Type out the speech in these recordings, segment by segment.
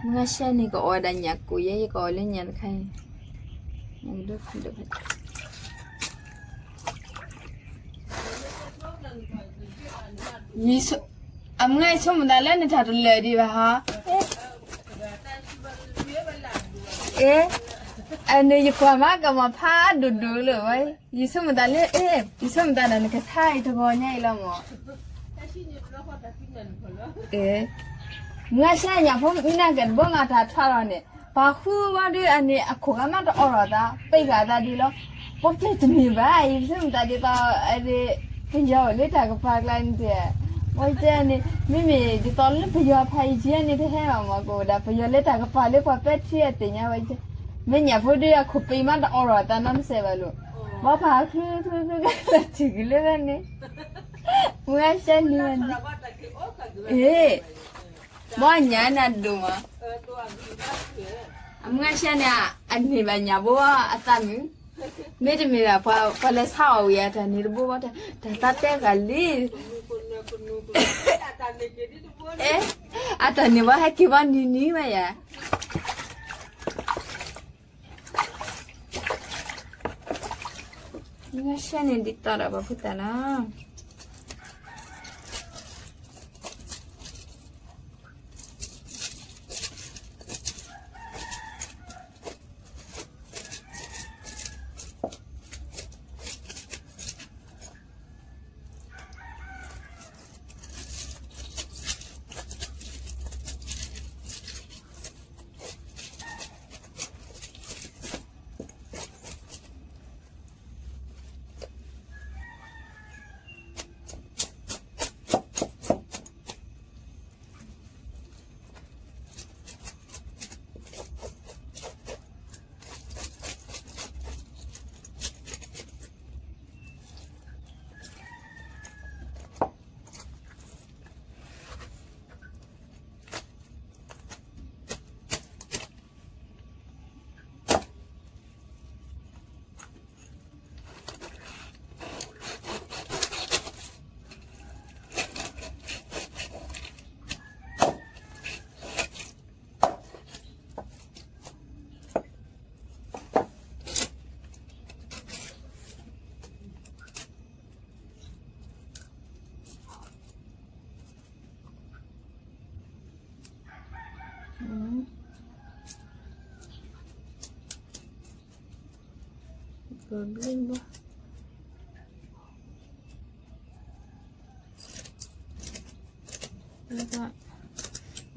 မုၢ်ဂၤရှဲန့ၣ် ကအီၣ်ဝဲဒၣ်ညၣ်ကိၣ်ယဲ ယကအီၣ်လၢညၣ်တခါအံၤ, အမုၢ်ဂၤ ယဆိကမိၣ်သးလၢနတၢ်တလၢာ်ဒံးဘၣ်ဟီ, အ့, အန့ၣ်ယကွၢ်မးကမၤဖးဒိၣ်ဒိၣ်လၢၤဝဲ, ယဆိကမိၣ်သးလၢ အ့, ယဆိကမိၣ်သးဒီးနကဆါအံၤတဂီၤညါအံၤလီၤမၢ်. မုၢ်ဂၤရှဲ ညၣ်ဖိမံနၤကဲတဘိမးတၢ်ထွါလီၤန့ၣ် ပှၤဃုဝဲဒုးအန့ၣ် အခိၣ်ဂၤမးတအိးထီၣ်သး ပံးဃာ်သးဒ်လီၤ. ပှၤကဲတမ့ၢ်ဘၣ် ယဆိကမိၣ်သးဒ်သိး ပယီၤအိၣ်လၢတၢ်ကပၤကျါန့ၣ်တဲ, ဝဲကဲန့ၣ် မ့မ့ၢ်ဒ်သိးလၢပယီၤဖးယံၤကဲန့ၣ် တဟဲဘၣ်မၢ် ကအိၣ်ဒၣ်ပယီၤလၢတၢ်ကပၤလၢပှၤပဲထံအသ့ၣ်ညါဝဲကဲ, မ့ၢ်ညၣ်ဖိဒုးအခိၣ်ပံးမးတအိးထီၣ်သးနီတစဲးဘၣ်လိၤ, ဘီဖးချုချုချုချုလၢထံၣ်က့ၤလၢဝဲန့ၣ်, မုၢ်ဂၤရှဲန့ၣ်ဝဲန့ၣ်, အ့ ဘီညၣ်နၤဒိၣ်မး, အမုၢ်ဂၤရှဲန့ၣ် အန့ၢ်ဘၣ်ညၣ်ဘိအသးမုၣ်, မ့တမ့ၢ်ဘၣ် ပှၤလဲၤဆါအီၣ်ဝံၤအတၢ်န့ၣ်တဘိဘီ တၢ်သးတဲဂၤလံ, အတၢ်န့ၣ်ဘီဟဲက့ၤဘီနံၤနံၤဝဲယၤ, မုၢ်ဂၤရှဲန့ၣ်ဒ်သိးဒီးပှၤဖိသၣ်လီၤ.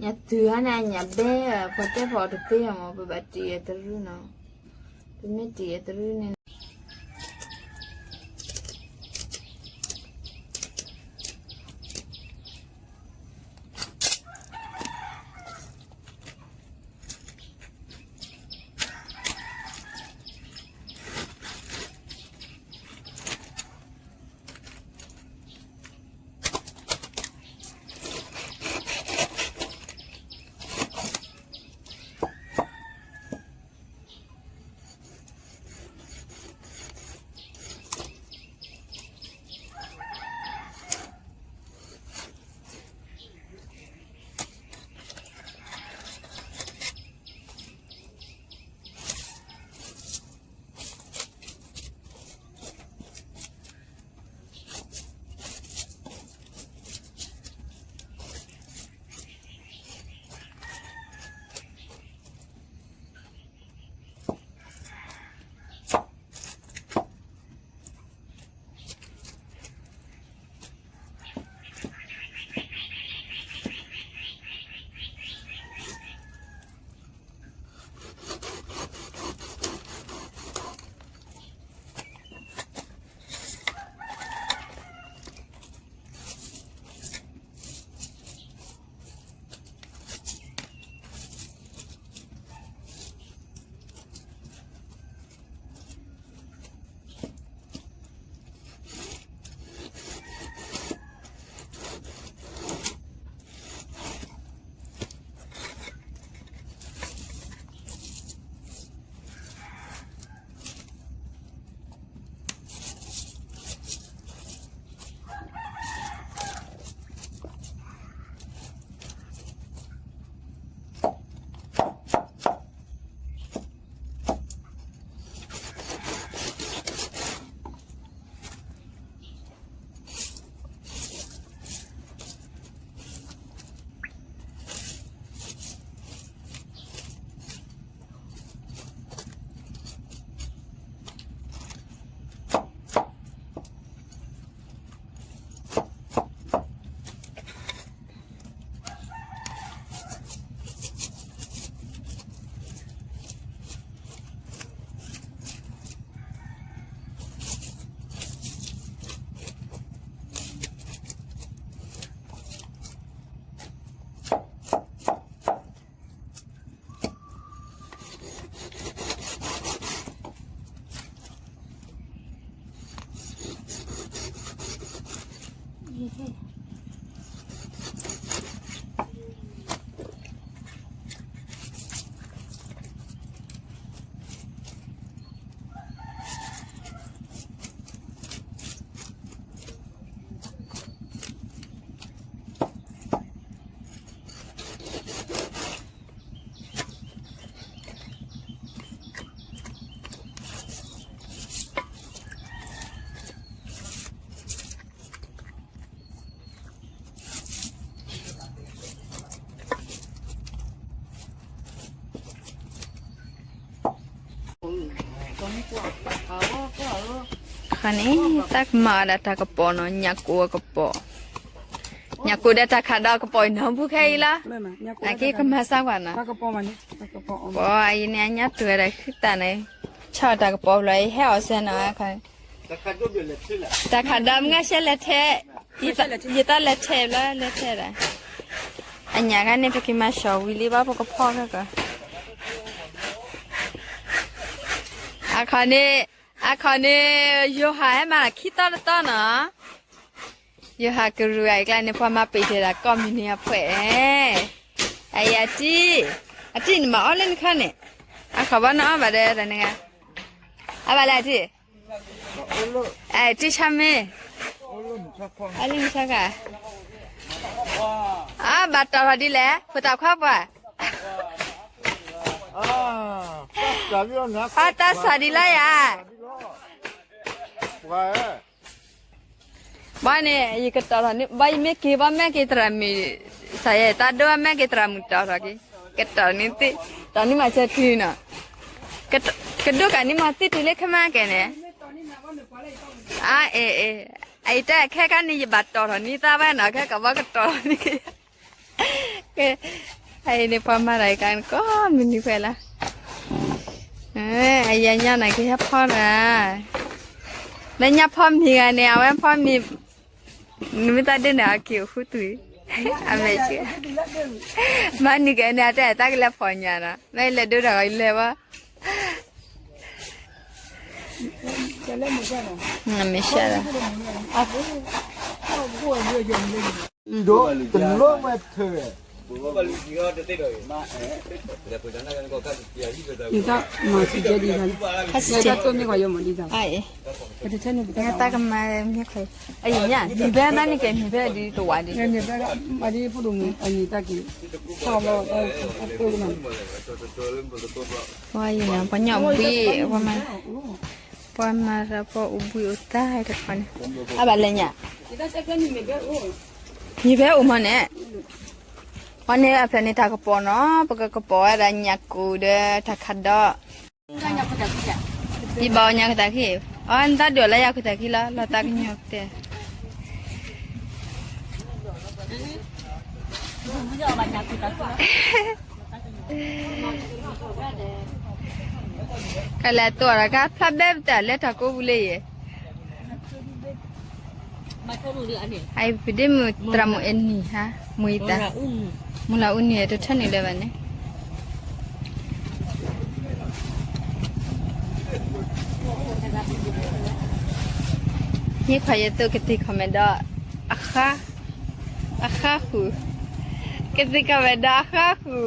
ညၣ်တုၤဟါန့ၣ်ညၣ်ဘဲ, ပှၤတဲဖီအီၤတသ့မၢ်, ပဘၣ်တံၢ်အတရူးနီၤ, ပမ့ၢ်တံၢ်အတရူးန့ၣ် ခါန့ၣ် တၢ်ကမၤအီၤဒီးတၢ်ကပီၤနီၤ, ညၣ်ကိၣ်အကပီၤ, ညၣ်ကိၣ်ဒီးတၢ်ခးဒီးအကပီၤအံၤနီၤ ဘူးခဲအံၤလီၤ. နာ်က့ကမၤစၢ်ကွၢ်နီၤ, ပှၤအံၤန့ၣ် အညၣ်တုၤဝဲဒီးဃံသးန့ၣ်, ဆီၣ်တၢ်ကပီၤဖျိအံၤ ဟဲအီၣ်စဲနီၤ, တၢ်ခးဒီးမုၢ်ဂၤရှဲလဲၤထဲ, ယသးလဲၤထဲဘျီ လဲၤထဲဒီး, အညၣ်ခါန့ၣ် ပက့ၤမၤဆီၣ်ဝံၤလံဘၣ် ပကဖီၣ်ခဲကီး အခီန့ၣ်, အခီန့ၣ်, ယိၤဟၣ်ဟဲမၤလီၤခံသီတသီနီၤ, ယိၤဟၣ်ကရူၢ်အံၤကျါန့ၣ် ပှၤမၤပ့ၤတဲဒၣ်ကိးမုၢ်နံၤအဖှဲး, အအံၤအတံၢ်, အတံၢ်နမၤအီၣ်လၢနခါန့ၣ်, အခီဘၣ်နအီၣ်ဘၣ်ဒီးတနဂၤ, အဘၣ်လၢအတံၢ်, အတံၢ်ဆါမ့ၢ်, အလံမဆါခါ, အဘၣ်တီၢ်ထီၣ်ဒ်လဲၣ် ဖိသၣ်ခွါပှၤ ဖါတၢ်စၢ်ဒ်လီၤယၤ, ဘၣ်န့ၣ် ယကတီၢ်ထီၣ်န့ၣ် ဘၣ်ယမ့ၢ်က့ၤဘၣ်မ့ၢ်က့ၤသရၣ်မုၣ်, စးယဲၢ်တၢ်ဒိၣ်ဘၣ်မ့ၢ်က့ၤသရၣ်မုၣ် တီၢ်ထီၣ်က့ၤ, ကတီၢ်န့ၣ်သ့, တီၢ်န့ၣ်မၤစၢၤတုၤနီၤ, ကဒိၣ်ကးန့ၣ်မၤသ့တုၤလၢခဲမးကဲန့ၣ်, အအ့ၣ်, အအံၤတၢ်ခဲခါန့ၣ် ယဘၣ်တီၢ်ထီၣ်န့ၢ်သးဝဲနီၤ ခဲကဘၣ်ကတီၢ်ထီၣ်န့ၢ် ကဲ, အအံၤန့ၣ်ပှၤမၤတၢ်အံၤကါန့ၣ် ကိးမုၢ်နံၤဖဲလီၤ, အယညၣ်န့ၣ်ကဟဲဖီၣ်နၤ, လၢညၣ်ဖီၣ်မံၤဂၤန့ၣ် အဝဲဖီၣ်မံၤ, နမ့ၢ်တၢ်ဒ်န့ၣ် အက့ၤအိၣ်ဃုသူၣ်, အမဲာ်ဆှး, မၤနုၤကဲန့ၣ် အတၢ်အဲၣ်တၢ်ကလဲၤဖီၣ်ညၣ်နီၤ မ့ၢ်လဲၤဒိတၢ်ဂီၤလဲၤဘၣ် မ့ၢ်ဆှးဒီး, တၢ်ကမၤမ့ၢ်ခွဲး, အံၤညါ မ့ၢ်ဘဲဘၣ်န့ၣ်ကဲ မ့ၢ်ဘဲဒ်တဝၤဒ်, ပှၤအံၤန့ၣ် ပှၤညီဘှံး, ပှၤမၤဒီးပှၤအိၣ်ဘှံးအိၣ်သါတခီန့ၣ်, အဘၣ်လဲၣ်ညါ, မ့ၢ်ဘဲအိၣ်မးန့ၣ်, ပှၤန့ၣ်အဖျၢၣ်န့ၣ် တၢ်ကပီၤနီၤ ပကကပီၤဝဲဒၣ်ညၣ်ကိၣ်ဒီးတၢ်ခးဒီး ယဘၣ်အီၣ်ညၣ်ကသးခံ, အီ နသးဒိၣ်လၢယၤကသးခံလီၤ လီၤသးကညီၤကတဲာ်, ကလဲၤတိၢ်ဒီးကဖျါဘဲပတၢ်လၢတၢ်ကိးပူၤလၢယဲၢ် ဟဲပဒ့မုၢ်သရၣ်မုၣ်အဲၣ်နံၣ်ဟါ, မုၢ်အံသး, မုၢ်လၢအူနံၣ်တထၢနုာ်လၢၤဘၣ်န့ၣ်, ဟ့ၣ်ခွါယသိးကသံၣ်ခီၣ်မဲာ်ဒီး, အဃါ, အဃါဃုာ်, ကသံၣ်ခီၣ်မဲာ်ဒီးအဃါဃုာ်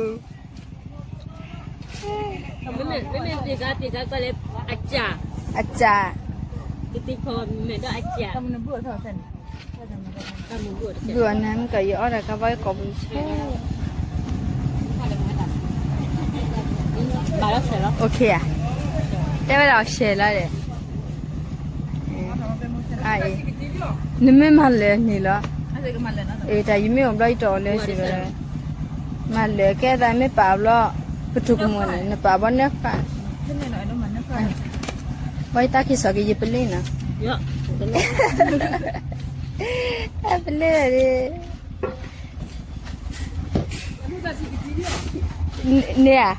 အစၢ်, ဘုအနၢ်မုၣ်ကယအီၣ်တၢ်ကဘၣ်ကိးပူၤဆဲး, တဲဝဲဒၣ်အီၤဆဲးလီၤဒီး, နမ့ၢ်မၤလၢာ်န့ၣ်လီၤ, တၢ်ယမ့ၢ်အိၣ်ဘျီယတအီၣ်လၢာ်ဆံးလီၤ, မၤလၢာ်ကဲသးမ့ၢ်ပာ်ဘျီ, ပထူၣ်ကမူၣ်န့ၣ် နပာ်ဘီနၢ်ဃာ် ဘၣ်ယတၢ်က့ၤစိာ်က့ၤယပလ့နီၤ, ပလ့ဝဲဒၣ်, န့ၣ်ဧါ,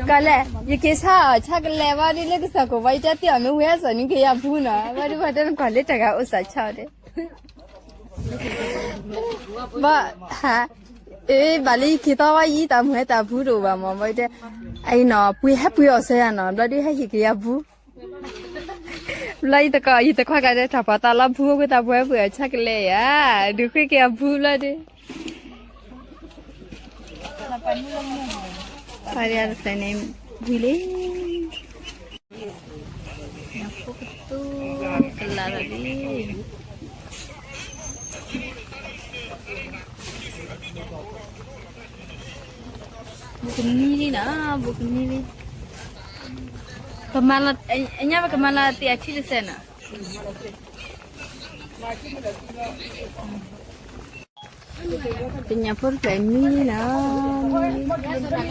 ကလဲၣ် ယက့ၤဆါအီၤဆါကလဲၤဘၣ်ဒ်လၢကစၢ်ခိၣ်ဘၣ် ယတဲတ့ၢ်အီၤမ့ၢ်ဝဲအစီၣ်နံၤက့ၤယၤဘူးနီၤ ဘၣ်ဒ်ဘၣ်တဲနကွၢ်လၢတဂၤအိၣ်စးဆီဒီး ဘၣ်, အ့ ဘၣ်လၢယက့ၤသီဝဲယံၤတၢ်မုၢ်ဟဲတၢ်ဘူးတအိၣ်ဘၣ်မး ဘၣ်တဲ, အအံၤနီၤ ပှ့ၤဟဲပှ့ၤအီၣ်စဲယၤနီၤ ဘျီဒုးဟဲဟ့ၣ်က့ၤယၤဘူး, ဘျီယတကိး ယတခွါကျါတဲ တၢ်ပှၤသးလီၤဘူး အဃိသတးပှ့ၤဟဲပှ့ၤအီၣ်ဆါကလဲၤယၤ, ဒုးဃ့က့ၤအဘူးဘျီဒုး, ပှၤဒ်အံၤတဖျၢၣ်န့ၣ် ဝံၤလံ ဖိကတူကလာ်လီၤလံ, ဘူးကနံၤလံနီၤ ဘူးကနံၤလံ, ပမၤလီၤ အညါပကမၤလီၤသ့ၣ်အထံတစဲးနီၤ ပညၣ်ဖိတဖျၢၣ်မံလံနီၤ, မံလံ.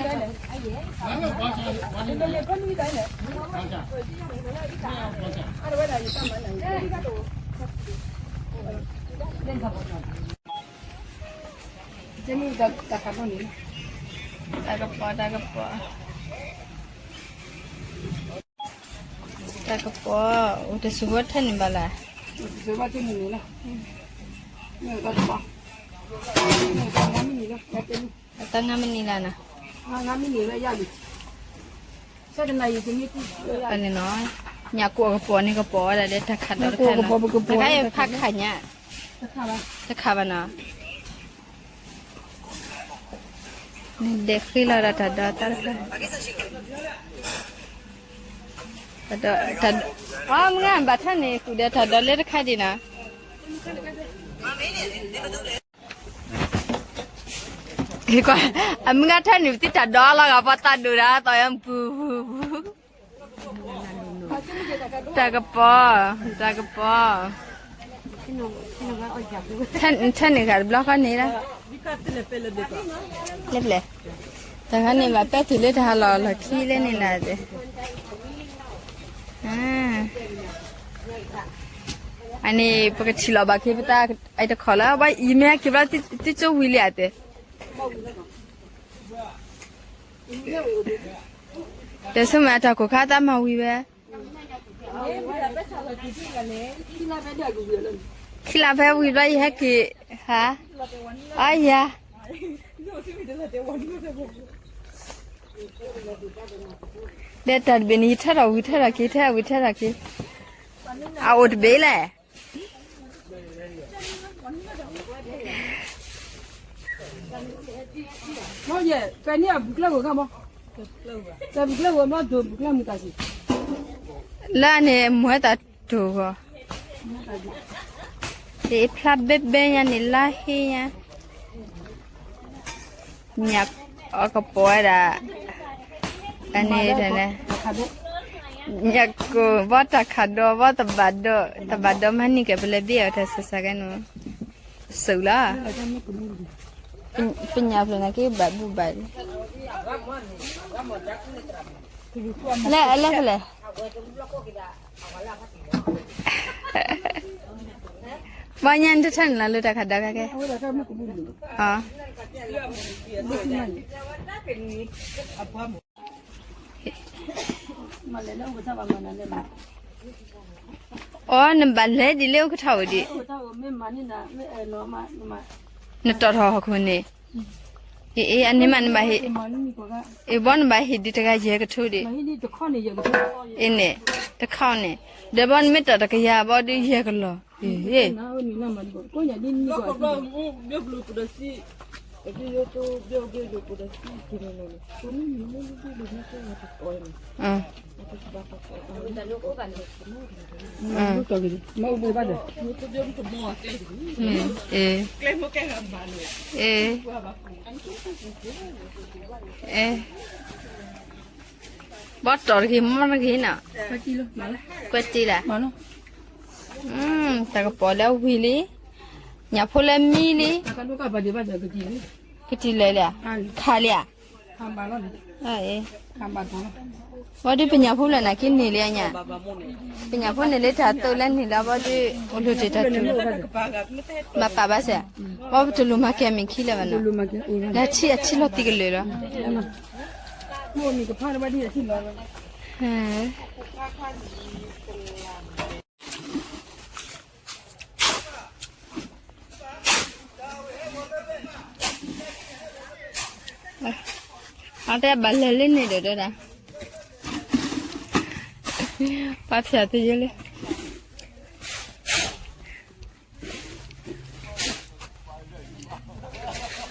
တၢ်ကပီၤ တၢ်ကပီၤ တၢ်ကပီၤ အိၣ်တစူၤဝဲထဲန့ၣ်ဘၣ်လဲၣ်. အတၢ်ငါမနံၤလၢ်နီၤ, န့ၣ်နီၤ, ညၣ်ကိၢ်အကပီၤန့ၣ်ကပီၤဝဲဒၣ်လၢတၢ်ခးဒီးတခါနီၤ, တခါအံၤဖးခးညါ, တခါဘၣ်နီၤ. နဒဲးဃ့လီၤဒီးတၢ်ဒီးတၢ်တခါ, တၢ်ဒီး, အီ မုၢ်ဂၤဘၣ်ထၢၣ်န့ၣ် ဃုာ်ဒီးတၢ်ဒီးလၢတခါဒံးနီၤ. အမုၢ်ဂၤထၢၣ်န့ၣ် ပသံတၢ်ဒီးလီၤဂာ်ပှၤသးဒိၣ်ဒၣ် သီၣ်ယၤပူၤပူၤပူၤ. တၢ်ကပီၤ, တၢ်ကပီၤ, ထဲန့ၣ်ဂၤတဘျီဃီန့ၣ်လီၤ, လၢပျဲၢ်, တၢ်ခါန့ၣ်ဘၣ်ပဲာ်တုၤလၢတၢ်ဟးလီၤလီၢ်ခံလၢန့ၣ်လီၤ. အန့ၣ် ပကထံၣ်လီၤဘၣ်က့ၤပတၢ်အဲၣ်တခီလၢ ယမ့ၢ်ဟဲက့ၤဘျီ သုကၠိဝံၤလံဧါတဲ. ဒီးဆိမ့ၢ်အတၢ်ကိၢ်ခါသးမၤဝံၤဝဲ, ခံလါဖဲဝံၤဘျီယဟဲက့ၤ, ဟါ, အါယၤ, ဒီးတၢ်တဘ့ၣ်န့ၣ် ယထၢထီၣ်ဝံၤထၢထီၣ်က့ၤ ထၢဝံၤထၢထီၣ်က့ၤ, အအိၣ်တဘ့ၣ်လဲၣ်. ဖဲန့ၣ်အဘူးကျဲဝဲခါမး, တဘူးကျဲဝဲမး ဒိဘူးကျဲမုၢ်တၢ်စံး, လၢန့ၣ်မ့ၢ်တၢ်တိၢ်ဂီၢ်, တဖျါဘဲဘဲညါန့ၣ် လါဟ့ညါ, ညၣ်အကပီၤဝဲဒၣ်, အန့ၣ်, ညၣ်ကိၢ်ဘီတၢ်ခးဒီးဘီတဘၣ်ဒီး, တဘၣ်ဒီးမၤန့ၢ်က့ၤ ပလဲၤဘ့ၣ်အီၤတၢ်ဆးဆးကဲန့ၣ်, စူၢ်လီၤ. ပညၣ်ဖျၢၣ်န့ၣ်က့ၤဘၣ်ဘူၣ်ဘၣ်လံ, လၢအလဲၣ်ဖဲလဲၣ်. ဘီညါနတထၢၣ်န့ၣ်လီၤလၢတၢ်ခးဒီးကဲကဲ, အိ နဘၣ်လဲၤဒ်လၢအိၣ်ကထီၣ်ဝဲဒံး, နတီၢ်ထီၣ်ဟီၣ်ခိၣ်န့ၣ်, အ့ အန့ၣ်မးနဘၣ်ဟ့ၣ်, အ့ ဘီနဘၣ်ဟ့ၣ်ဒံးတဂၤယဲၢ်ကထိဒံး, အ့န့ၣ်, တခီန့ၣ်, ဒီးဘီနမ့ၢ်တီၢ်တကယၤဘီဒုးယဲၢ်ကလီၢ်, အ့ ဘီတီၢ်တဂ့ၤ မီၢ်တဂ့ၤနီၤ, ကွဲတ့လၢ်, တၢ်ကပီၤလၢဝံၤလံ, ညၣ်ဖိလၢမံလံ, ကတံၢ်လၢာ်လံဧါ, ခးလံဧါ, ဘီဒုးပညၣ်ဖိလၢနၤက့ၤန့ၢ်လံညါ, ပညၣ်ဖိန့ၣ်လၢတၢ်သိၣ်လၢန့ၣ်လီၤ ဘီဒုး, အိၣ်လၢတ့ၢ်တၢ်တူၢ်, မၤပာ်ဘၣ်စ့ၢ်, ဘီပတလိၣ်မၤကဲမ့ၢ်ခံလၢၤဘၣ်နီၤ, လၢထံအထံလီၤတံၢ်ကလၢာ်လီၤ. အတဲဘၣ်လဲၤလၢန့ၣ်ဒီးတဲဒၣ်, ပှၤဖျၢၣ်သယုၢ်လၢ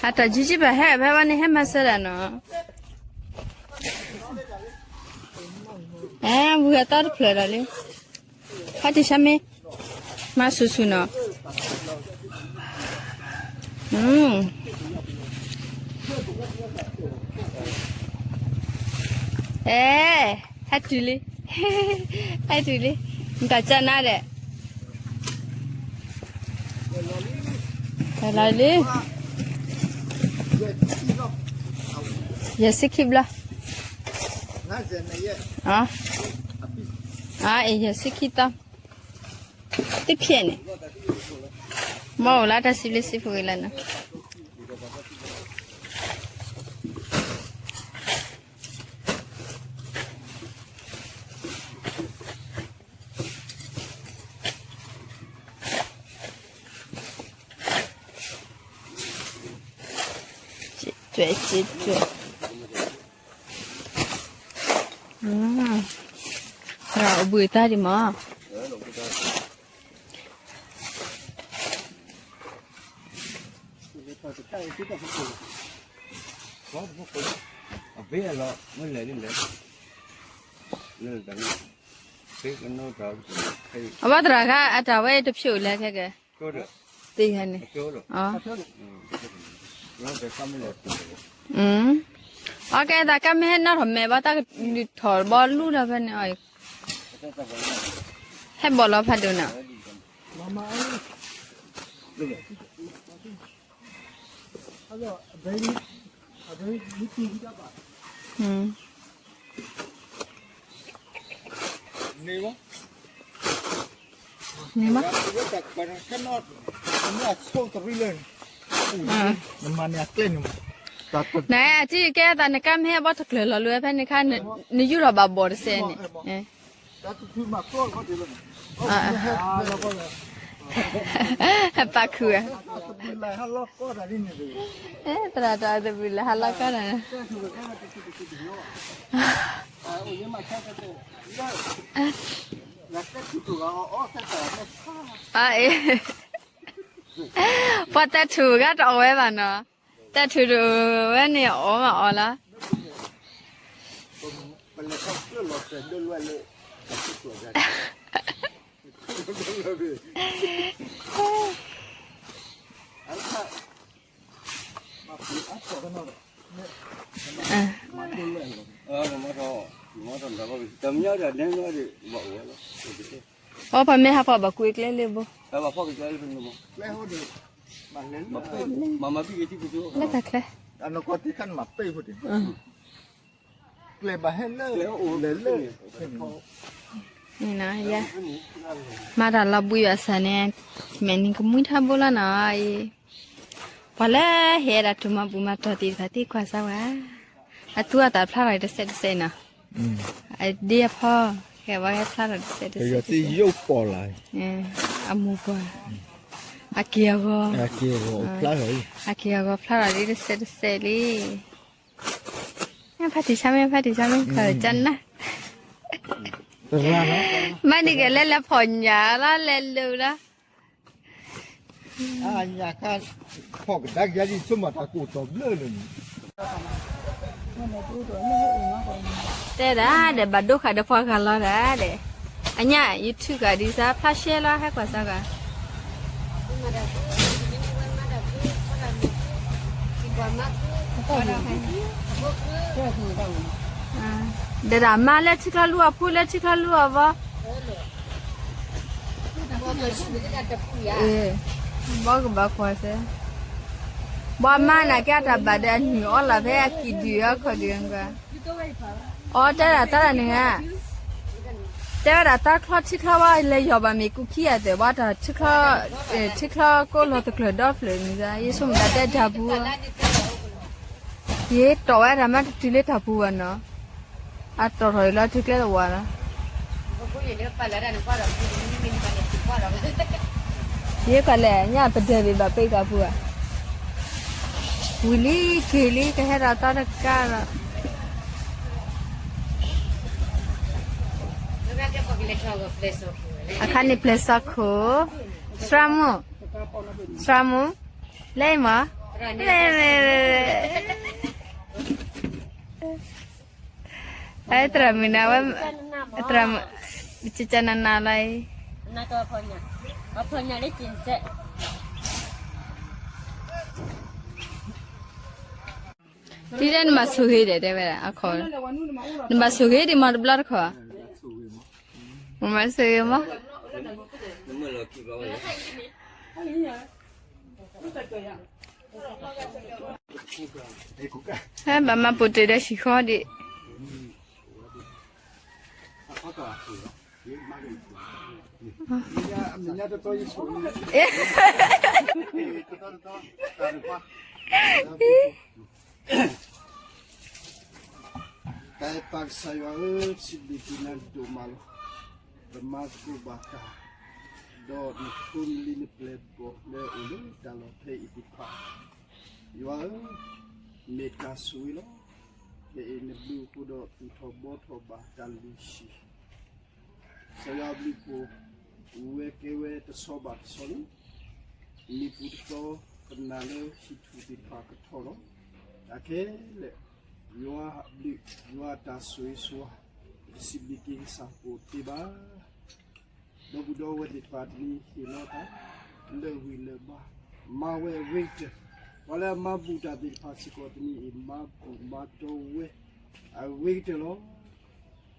အတၢ်ယံၤကံဘၣ်ဟဲဖဲဘၣ်န့ၣ် ဟဲမၤစၢၤဒၣ်နီၤ, အဲ ဝံၤအသီတဖျၢၣ်ဒီးလံ, ဟဲတံၢ်ဆါမ့ၢ်, မၤဆူၣ်ဆူၣ်နီၤ, အဲ ဟဲတုၤလံ, ဟဲတုၤလံ, နတၢ်ကၢနၤဒဲး လီၤလံ, ယဲၢ်ဆံခံဘျီ, အ အ့ၣ် ယဲၢ်ဆံခံသီ, တဖျဲၣ်န့ၣ်, မ့ၢ်အိၣ်လၢတၢ်စံးဘျုးစံးဖှိၣ်ဂ့ၤလၢနီၤ. စ့ၣ်တွဲၣ် စ့ၣ်တွဲၣ်, သရၣ်အိၣ်ဘှံးအသးဒံးမး. အဘၣ်သရၣ်ခါ အတၢ်ဝဲတဖျိးလဲၣ်ခဲကဲ, သ့ၣ်ဂၤန့ၣ်, အကဲသးကါမ့ၢ်ဟဲနီၣ်ထီၣ်မဲာ်ဘၣ် တၢ်ကလုၢ်ထီၣ်ဖဲန့ၣ်အီၤ, ဟဲဘီၣ်လီၤဖးဒိၣ်န့ၣ်, န့ၣ်မး, နအထံၣ်ကဲသးနကါမ့ၢ်ဟဲဘီၣ်တကျၢၤလီၤလၢဖဲန့ၣ်ခါ, နယူၢ်ထီၣ်ဘၣ်ဘီၣ်တစဲးန့ၣ်, ပာ်ခုၣ်ဝဲ, သရၣ်တၢ်အတဘျုးလၢဟးလီၤကီၢ်တၢ်န့ၣ်, အ့ၣ်, ပှၤတဲထူၣ်ဂၤတအီၣ်ဝဲဘၣ်နီၤ, တဲထူၣ်တဝဲန့ၣ်အီၣ်မးအီၣ်လီၤ. အီၣ်ပှၤမ့ၢ်ဟးဖီၣ်ဘၣ်ကွံာ်ကျဲလၢဘိ, လၢတၢ်ချဲ, န့ၣ်နီၤ, မၤတၢ်လီၤဘှံးဘၣ်ဆၣ်န့ၣ်, မဲာ်နံၤကမှံထီဘိလီၤနီၤ, ပှၤလၢဟဲဒၣ်တိၢ်မၤဘူၣ်မၤတီၢ်သ့ၣ်တဖၣ်သ့ၣ်ကွၢ်စၢ်ဝဲ, အသူအသးဖျါထီၣ်တစဲးတစဲးနီၤ, အဒ့အဖီ, ဟဲဝဲဟဲဖျါထီၣ်တစဲးတစဲး, အမိၢ်ပှၢ်, အက့ၢ်အဂီၤ, အက့ၢ်အဂီၤဖျါထီၣ်ဒ်တစဲးတစဲးလံ. ဖါတံၢ်ဆါမ့ၢ် ဖါတံၢ်ဆါမ့ၢ် ခီၣ်ကနၣ်, မ့ၢ်န့ၣ်ကလဲၤလဲၤဖီၣ်ညၣ်လီၤ လဲၤလိၤလီၤ. အညၣ်ခါ, ဖီၣ်ကဒါက့ၤဒ်ဆိမးတၢ်ကိၢ်တီၢ်ဘျၢလၢာ်န့ၣ်, တဲဒၣ်ဒီး ဘၣ်ဒိဃာ်ဒီးပှၤဂၤလီၤဒၣ်ဒီး, အညၣ် YouTube ဂၤဒ်စၢ် ဖျါရှဲလီၤ ဟဲကွၢ်စၢ်ဂၤ, ဒီးဒၣ်မါလၢထံချီလူအီၤ ဖိလၢထံချီလူအီၤဘီ ဘီကဘၣ်ကွၢ်စ့ၢ်, ဘီမါန့ၣ်ကဲတၢ်ဘၣ်ဒီးအနုၢ်အီလီၤဖဲအကံၣ်ဒုးအခီၣ်ဒုး, အီတဲဒၣ်တၢ်န့ၣ်ဧါ, တဲဝဲဒၣ်တၢ်ချီထံချီဝဲလဲၤယီၤဘၣ်မ့ၢ်ကူခံဂၤသ့ၣ် ဘၣ်တၢ်ထံချီ, ထံချီကိးလီၤတကျၢၤဒီဖျၢၣ်န့ၣ် ယဆိကမိၣ်တၢ်တဲတၢ်ပူၤ, ယတီၢ်ဝဲတၢ်မၤတတုၤလၢတၢ်ပူၤဘၣ်နီၤ, အတီၢ်ထီၣ်အံၤလီၤတုၤကျဲတဝာ်လီၤ. ယကွၢ်လဲၣ် ညၣ်ပဒၢးဘ့ၣ်ဘၣ်ပ့ၤကီၢ်ပူၤဧါ, ဝံၤလံက့ၤလံ ကဟဲဒီးသီတကါဒီး, အခါန့ၣ်ပျဲၢ်စီခိၣ်, သရၣ်မုၣ်, သရၣ်မုၣ်, လဲၤမး, သရၣ်မုၣ်နၤဝဲ, သရၣ်မုၣ်, ကကနနလီၤအံၤ, ဒ်လဲၣ်နမၤဆိၣ်ဂ့ၤဒီး တဲဝဲဒၣ်, အခီ, နမၤဆိၣ်ဂ့ၤဒံးမးတဘျီတခီ, နမၤဆိၣ်ဂ့ၤမး. ဟဲဘၣ်မၤပိာ်တ့ၢ်ဒီးဟံၣ်ဃီဒံး. တၢ်အဲၣ်ပၢ်ကစၢ်ယွၤဧၢ, ပစံးဘျုးက့ၤနၤဒိၣ်မးလီၤ. ပမၤသကိးဘၣ်တၢ်, ဒီးနဖိနလံၤနပျဲၢ်နဘီၣ်လၢအအိၣ်လၢတၢ်လီၢ်ဖဲအံၤသ့ၣ်တဖၣ်, ယွၤဧၢ, မ့ၢ်တၢ်ဆိၣ်ဂ့ၤလီၤ. ဖဲအံၤနဘျုးအဃိဒီးသူၣ်ထီၣ်ဘှီထီၣ်ဘၣ်တၢ်လုၢ်ဟံၣ် ကစၢ်ယွၤအဘျုးအဖှိၣ်, အိၣ်ဝဲကဲဝဲတဆီဘၣ်တဆီလံ. မ့ၢ်ပူၤတသီ, ပနာ်လၢဟံၣ်ထူၣ်သ့ၣ်တဖၣ်ကထီၣ်လီၤ. တၢ်ခဲလၢာ်, ယွၤအဘျုး, ယွၤအတၢ်ဆိၣ်ဂ့ၤဆိၣ်ဝါ, ပစံးဘျုးက့ၤကစၢ်ပအိၣ်တ့ၢ်ဘၣ်. ဒီပုၢ်ဒီဝဲၢ်သ့ၣ်တဖၣ်တနံၤဟ့ၣ်လီၤတၢ်, လၢာ်ဝံၤလၢာ်ဘါ, မၤဝဲအဂ့ၤကတၢၢ်, ပှၤလၢအမၤဘူၣ်တၢ်သ့ၣ်တဖၣ်စ့ၢ်ကီးတနံၤအံၤ မၤဘူၣ်မၤတီဝဲအဂ့ၤကတၢၢ်လီၤ.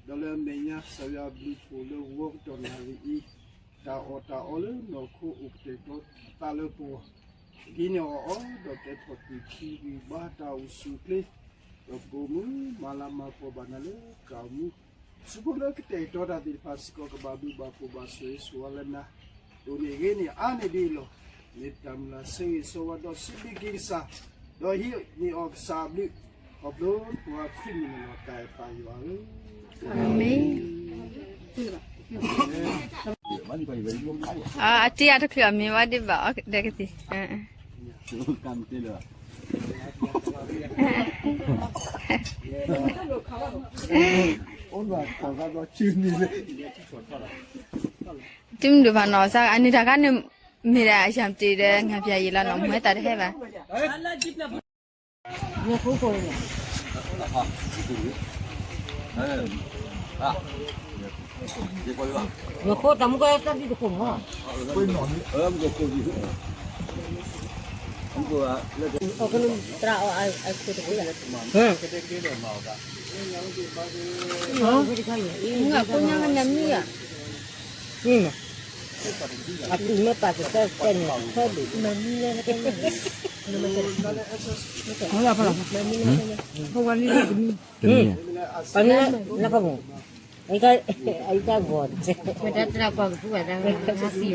ဒီးလၢအမဲာ်ညါ ကစၢ်ယွၤအဘျုးအဖှိၣ်လၢဂီၤကတီၢ်နၣ်ရံၣ်အံၤ, တၢ်အီၣ်တၢ်အီလၢနီၢ်ခိအိၣ်ကတဲာ်ကတီၤသးလၢပဂီၢ်, ဟံးန့ၢ်အီၣ်အီဒီးကဲထီၣ်သွံၣ်ထံဂံၢ်ဘါတၢ်အိၣ်ဆူၣ်အိၣ်ချ့, ဒီးပကအိၣ်မူမၤလၤမၤကပီၤဘၣ်နၤလၢကမူ, ဆူဖိလၢကတဲာ်ကတီၤတၢ်သ့ၣ်တဖၣ်စ့ၢ်ကီး ကဘၣ်ဘျုးဘၣ်ဖှိၣ်ဘၣ်ဆိၣ်ဂ့ၤဆိၣ်ဝါလၢနၤ, ဒိၣ်န့ၢ်ဂ့ၤန့ၢ်အါန့ၢ်ဒ်အံၤလီၤ. မ့ၢ်တၢ်မုၢ်လၢ်ဆၢဂ့ၤဆၢဝါဒီးစံးဘျုးက့ၤကစၢ်, ဒီးဟံးန့ၢ်အီၣ်ကစၢ်အဘျုး, ခီဖျိပှၤခရံာ်မုၢ်နံၤလီၤတၢ်အဲၣ်ပၢ်ယွၤဧၢ. အၤမ့ၣ်. အတံၤအတချုးအမ့ၢ်ဝဲဒ်ဘၣ်အီၤဒီးကသံၣ် တမ့ၢ်ဒိၣ်ဖးနီၢ်စါ အန့ၣ်တၢ်ခါန့ၣ် မ့ၢ်ဒၣ်အယၢ်တ့ၢ်ဒီး ငါပျၢ်ယံာ်လီၤနီၢ် မ့ၢ်တၢ်တဟဲဘၣ်. တမံၤ အံၤကဂီၢ် မတၤတရၢ်ကွၢ်ကပူၤဘၣ်တၢ်မၤသံဧိၤ,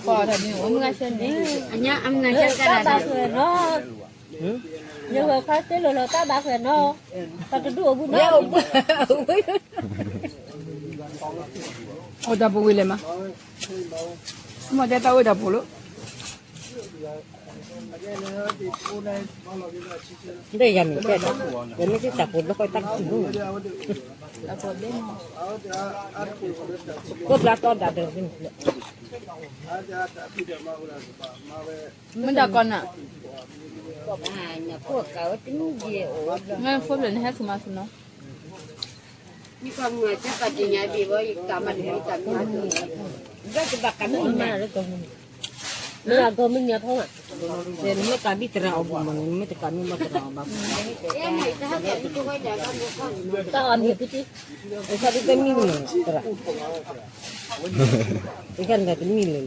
ကွၢ်တၢ်မ့ၢ်အိၣ်မုၢ်ဂၤဆၢန့ၣ် အညါအမနၤဆၢတၢ်ဘၣ်ဃဲနီၤ, ယဂဲၤခါသ့လိာ်လီၤတၢ်ဘၣ်ဃဲနီၤ, တၢ်တဒူၣ်အိၣ်ဘုနီၤ, အိၣ်တၢ်ပူၤဝံၤလဲၣ်မး, မ့ၢ်တဲတၢ်အိၣ်တၢ်ပူၤလီၤ. ဒီးယၤမ့ၢ်တဲဒီး ယမ့ၢ်တၢ်ပူၤလၢဃီတၢ်ကထံၣ်မုၢ်, ကိးဘျါတီဒၣ်ဒီး မ့ၢ်တၢ်ကီနၤ, ဖိဖျၢၣ်န့ၣ်ဟဲဆူၣ်မၤဆူၣ်နီၤ, မ့ၢ်အဂီၢ်မုၢ်ညါဖီမး, နမ့ၢ်ကဘၣ်ကမံးမံးညါဖီမး, နမ့ၢ်တကမံးမးတရၣ်အီၤဘၣ်, တၢ်အီၣ်မ့ၢ်ပတံ, တၢ်တမံၤမ့ၢ်တရၣ်, တၢ်တမံၤလဲၣ်,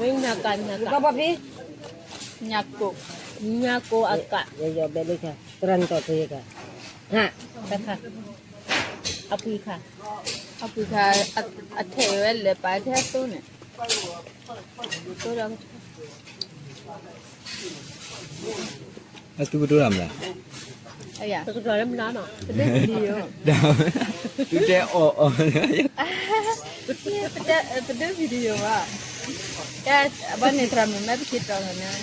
ညါက, ညါကိၣ်, ညါကိၣ်အကး, ယယီၤဘဲလၢခါ, တရၣ်နတီၢ်တရၣ်ခါ, ဟါ, တခါ, အပှ့ၤခါ, အပှ့ၤခါ, အထဲးဝဲလဲၣ်ပာ်ထဲသိန့ၣ်, သိဒီး အသုကတိၤတၢ်မတၤ, ပကတီၤလၢမနုၤနီၤ, ပဒိ video, သုတဲအီၣ်အီၣ်, ပဒိ video ဘၣ်, ဘၣ်န့ၣ်သရၣ်မုၣ်မ့ၢ်ပက့ၤတီၤလီၤန့ၣ်,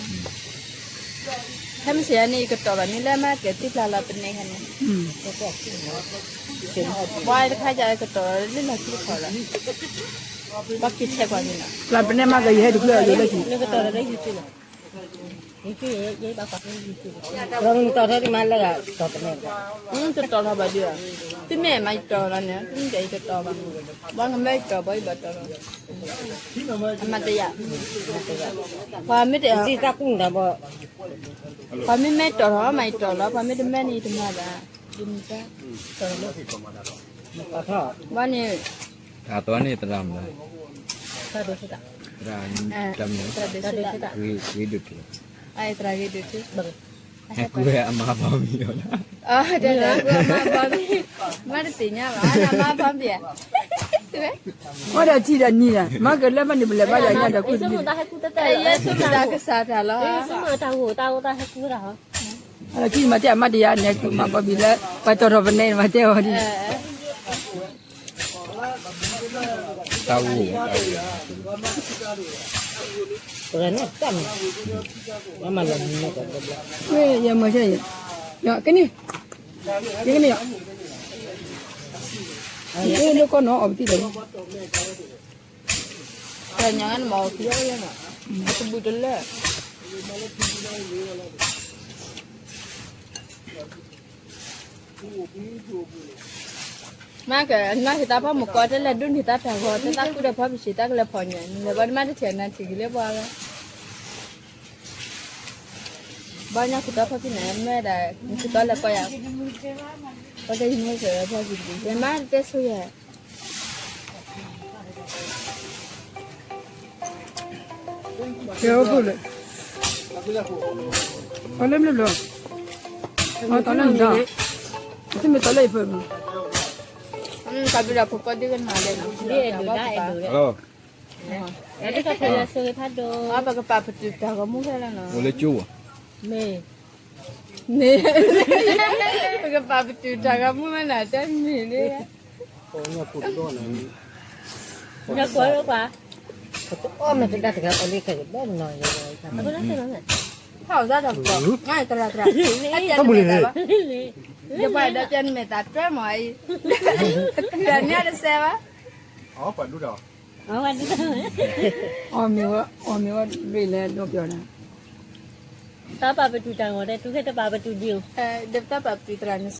ခဲမုၢ်ဆ့ၣ်န့ၣ် ယကတီၤဘၣ်န့ၣ်လၢမ့ၢ်ကဲၤတံၢ်ဖျါလီၤပနဲၣ်ခါန့ၣ်, ပှၤတခါယကတီၤလၢလီၢ်ခံတခီလီၤ, ပှၤက့ၤဆဲးကွၢ်န့ၣ်လီၤ, လီၤပနဲၣ်မ့ၢ်ကဲၤယဟဲတဖျၢၣ်အယိာ်လၢခံ, နကတီၤလၢလၢယက့ၤလီၤ ယက့ၤယဘၣ်ကွၢ်, တီၤထီၣ်ဒံးမးလၢဂၤ, တီၤတန့ၢ်ဘၣ်, တတီၤထီၣ်ဘၣ်ဒုး, သုမ့ၢ်မၤယတီၤလီၤန့ၣ် သုမ့ၢ်တဲယတတီၤဘၣ်, ဘၣ်ကမၢယတီၤဘၣ်ယဘၣ်တီၤလီၤ, အမၤတယာ်, ပှၤမ့ၢ်တ, ပှၤမ့ၢ်မ့ၢ်တီၤထီၣ်မၤယတီၤလီၤ, ပှၤမ့ၢ်တမၤဘၣ်, ယမၤတၢ်, ဘၣ်န့ၣ်, တၢ်သီန့ၣ်သရၣ်မုၣ်, သရၣ်, သရၣ်ဒိၣ်, ဂ့ၤဒိၣ်က့ၤလီၤ, သရၣ်ဂ့ၤဒုးထံ, ဟဲကွၢ်အမါဘီမံၤလီၤ, အမါဘီမံၤ, မါတသ့ၣ်ညါဘၣ်, အမါဘီမံၤဧါ, အီဒီးထံဒီးနံၤလီၤ, မၤကလၢမၤန့ၣ် ပလဲၤဘါယၤညါဒီးကူၣ်တံၢ်, ယဲၢ်ဆိကမိၣ်တၢ်ဟဲကူၣ်တၢ်တၢ်, ယဲၢ်ဆိကမိၣ်တၢ်ကစၢ်တၢ်လီၤ, အလီၢ်ခံမၤတ့ၢ်အမါတယၤန့ၣ် မၤဘီမံၤလၢ ပှၤတီၤထီၣ်ပနဲမၤတ့ၢ်အီၤဒ် တၢ်ဂိၢ်, ယမၤဆဲး, ကန့ၣ်, ယကန့ၣ်ယီၤ, လၢကီၢ်နီၤ အီၣ်ပသံလီၤ, တၢ်ညါနမၤအီၤခံလီၤ, အကဘူၣ်တလၢ မ့ၢ်ကနီၢ်ဟံးတၢ်ဖီမုၢ်ကီၢ် တလဲၤဒိးန့ၢ်တၢ်တၢ်ဂီၤ တသးခုဒီးဖီပဆံး တၢ်ကလဲၤဖီညါ နလဲၤဘၣ်နမ့ၢ်တထံၣ်နၤထံၣ်က့ၤလၢပှၤလီၤ, ဘၣ်ညါခုတီဖီဖံန့ၣ် မ့ၢ်ဒၣ် နခုတီလဲၤကီၢ်ယၤ, ပှၤတဲယမ့ၢ်ကဖီဖံတက့ၢ် ယမ့ၢ်တဲဆိယဲၢ် ကဲအိၣ်ဖှိၣ်လၢ, အီၣ်လၢမ့ၢ်ဘျီ, အီၣ်တီလၢနံၤဒီး, အသုမ့ၢ်တီလၢယဖၢမုၢ်, ကဘျုးဒီးဖိကီၢ်ဒ်ကနၤလဲၣ်, ဒ်အဲၣ်ဒိးဒၣ်အဲၣ်ဒိး, ပကပာ်ပတုာ်တၢ်ဂီၤမူဖဲလဲၣ်နီၤ, အိၣ်လၢကၠိဘၣ်, မ့ၢ် မ့ၢ်, ပကပာ်ပတုာ်တၢ်ဂီၤမူမ့ၢ်နၤတဲမ့ၢ်န့ၣ်, နကွၢ်လၢပှၤ, အီၣ်မ့ၢ်တဒၣ်တဂၤအီၣ်လံခဲအံၤဘၣ်နီၤ, ဖးအီၣ်ဒၣ်တၢ်, တရၢတရၢ, ယပှၤဒီးတဲနမဲာ်သၣ်တွဲမးအံၤ, တရၢန့ၣ်တစဲးဘၣ်, အီၣ်မ့ၢ်ဝဲ, အီၣ်မ့ၢ်ဝဲလွံၢ်လဲၣ်ဒိးပျီၤနၤ, တၢ်ပာ်ပတုာ်တၢ်ဂီၤတဲ တုၤခဲတပာ်ပတုာ်ဒံးဧိၤ, ဒီးတၢ်ပာ်ပတုာ်သရၣ်န့ၣ်